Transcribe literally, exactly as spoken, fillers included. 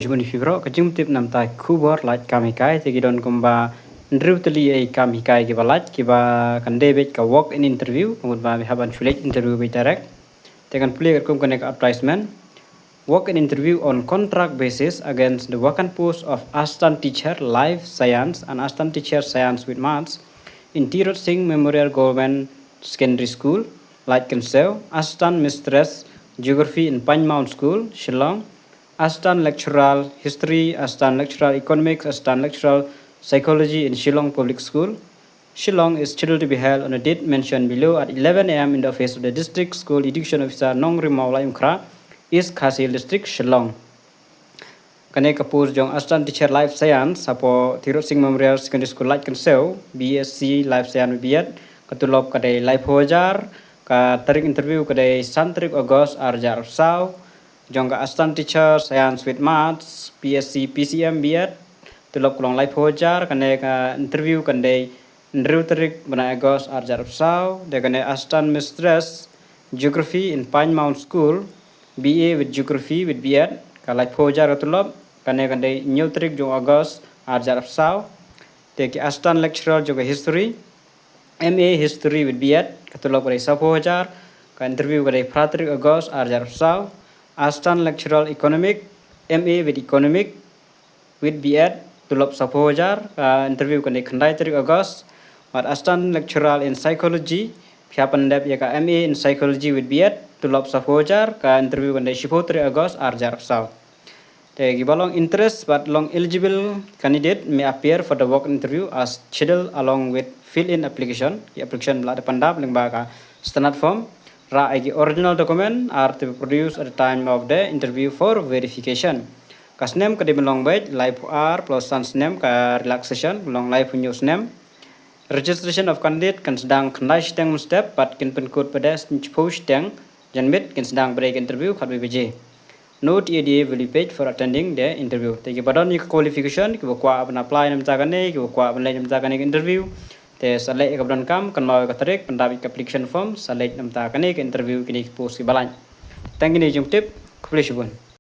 Shibun ïa phi baroh, ka jingtip namar ta ki khubor lait kam hikai, te ki don kumba hynriew tylli ïa ki kam hikai kiba lait, kiba kan dei beit ka walk in interview, ka mut ba phi hap ban shu leit interview beit direct. Te ngan pule katkum kane ka advertisement. Walk in interview on contract basis against the vacant post of assistant teacher life science and assistant teacher science with maths in Tirot Sing Memorial Government Secondary School, Laitkynsew, assistant mistress geography in Pine Mount School, Shillong, assistant lecturer history, assistant lecturer economics, assistant lecturer psychology in Shillong Public School, Shillong is scheduled to be held on the date mentioned below at eleven a m in the office of the District School Education Officer, Nongrimau Laitumkhrah, East Khasi Hills District, Shillong. Kane ka post jong assistant teacher life science hapoh Tirot Sing Memorial Secondary School, Laitkynsew, B S C life science B Ed, ka tulop ka dei laiphew hajar, ka tarik interview ka dei san tarik August ar hajar arphew saw. Jong ka assistant teacher science with maths, P S C P C M B Ed, tulop ka long laiphew hajar, kane ka interview kan dei hynriew tarik bnai August ar hajar arphew saw. Te kane assistant mistress geography in Pine Mount School, B A with geography with B Ed, ka laiphew hajar ka tulop, kane kan dei hynñiew tarik jong August ar hajar arphew saw. Te ki assistant lecturer jong ka history, M A history with B Ed, ka tulop ka dei sawphew hajar, ka interview ka dei phra tarik August ar hajar arphew saw. Assistant lecturer economic, M A with economic with B Ed, tulop sawphew hajar, ka interview ka dei khyndai tarik August. Bad assistant lecturer in psychology, phi hap ban dep ïa ka M A in psychology with B Ed, tulop sawphew hajar, ka interview ka dei shiphew tarik August ar hajar arphew saw. Te kiba long interest bad long eligible candidate may appear for the walk-in interview as scheduled along with fill-in application. Ki application ba la dep pyndap lyngba ka standard form. Rah ïa ki original document are to be produced at the time of the interview for verification. Ka snem ka dei ban long beit laiphew ar plus san snem, ka relaxation long laiphew hynñiew snem. Registration of candidate kan sdang khyndai shiteng mynstep bad kin pynkut pat da shiphew shiteng janmiet, kin sdang beit ka interview khatwei baje. No T A D A will be paid for attending the interview. Te kiba don ïa ka qualification, kiba kwah ban apply na bynta kane, kiba kwah ban leit na bynta kane ka interview, te sa leit ïa kaba donkam, kynmaw ïa ka tarik pyndap ïa ka application form, sa leit na bynta kane ka interview, kine ki post kiba lait. Tang kine jingtip, khublei shibun.